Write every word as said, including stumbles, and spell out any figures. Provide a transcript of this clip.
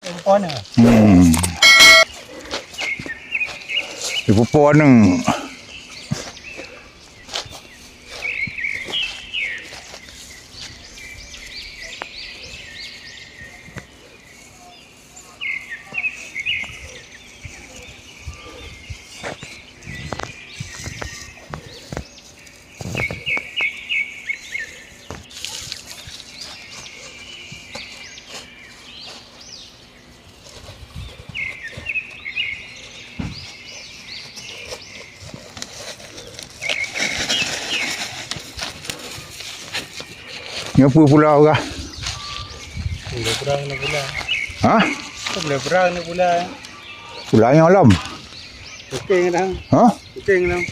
Pohon ni. Hmm. Ibu pohon ni. Nyoe peue pula urah? Boleh perang ni pula. Hah? Boleh perang ni pula. Pula nyang lom. Oke, ngadang. Hah? Oke, ngadang.